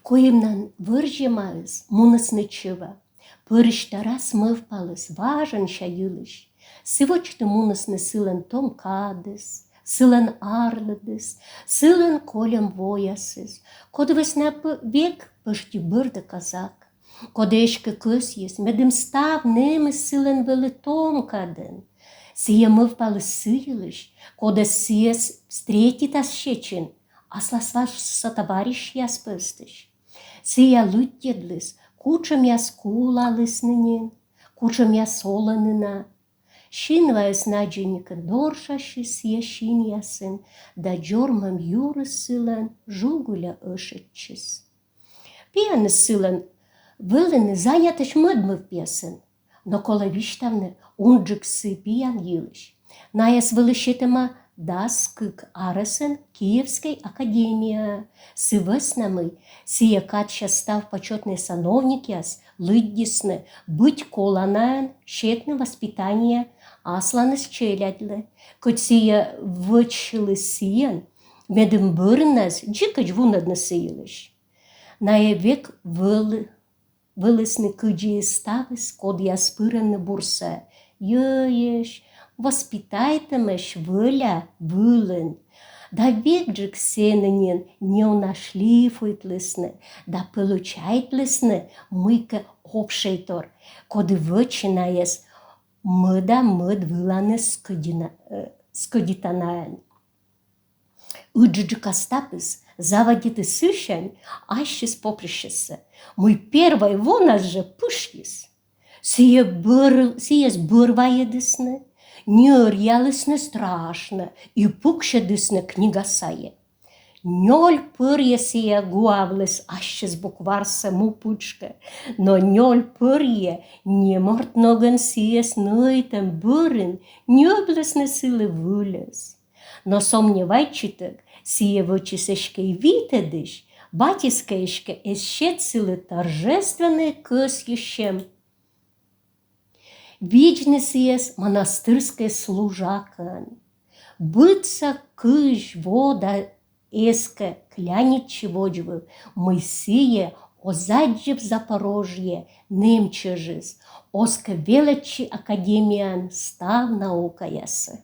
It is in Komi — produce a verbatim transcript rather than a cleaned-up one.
Койымнан вӧрзьӧмаыс мунісны чӧва. Пӧрысь тӧрас мӧвпаліс важӧнся йылысь. Сы водзті мунісны сылӧн том кадыс, сылӧн арлыдыс, сылӧн кольӧм воясыс, коді вӧсна век пӧшти бӧрдӧ казак, коді эськӧ кӧсйис, медым став нэмыс сылӧн вӧлі том кадӧн. Сійӧ мӧвпаліс сы йылысь, кодӧс сійӧс встретитас сэтчӧ аслас сотоварищъяс пӧвстысь. Сійӧ лыддьӧдліс, кутшӧмъяс кулалісны нин, кутшӧмъяс олӧны на. Синваыс надзӧникӧн доршасис сійӧ синъясын, да дзормӧм юрыс сылӧн жугуля ӧшӧдчис. Пияныс сылӧн вӧліны занятӧсь мӧд мӧвпъясӧн, но колӧ висьтавны унджыксӧ пиян йылысь. Найӧс вӧлі сетӧма дас кык арӧсӧн Киевскӧй академияӧ, сы вӧсна мый сійӧ кадся став почётнӧй сановникъяс лыддисны, быть коланаӧн сетны воспитание асланыс челядьлы, кӧть сійӧ вӧчліс сійӧн, медым бӧрыннас дзикӧдз вунӧдны сы йылысь. Найӧ век вӧлі вӧлісны кыдзи ставыс, кодъяс пырӧны бурсӧ йӧйӧсь, воспитайтӧмӧсь вӧля вылын. Да векджык сэні нин неуна шлифуйтлісны да получайтлісны мыйкӧ обшӧйтор, коді вӧчӧ найӧс мӧда-мӧд выланыс скӧдина-, э, скӧдитанаӧн. Ыджыдджык Остапыс заводитіс сысянь ассьыс поприщӧссӧ, мый первой вонас жӧ пышйис. Сійӧ бӧр-, сійӧс бӧр вайӧдісны, ньӧръялісны страшнӧ и пуксьӧдісны книга сайӧ. Нёль пӧрйӧ сійӧ гуавліс ассьыс букварсӧ му пытшкӧ, но нёль пӧрйӧ неморт ногӧн сійӧс нӧйтӧм бӧрын ньӧблісны сылы выльӧс. Но сомневайтчытӧг, сійӧ вӧчис эськӧ и витӧдысь, батьыс кӧ эськӧ эз сет сылы торжественнӧй кӧсйысьӧм видзны сійӧс монастырскӧй служакӧн. Быдса кызь во да эскӧ клянитчы водзвыв, мый сійӧ оз аддзыв Запорожье нэм чӧжыс, оз кӧ велӧдчы академияын став наукаясӧ.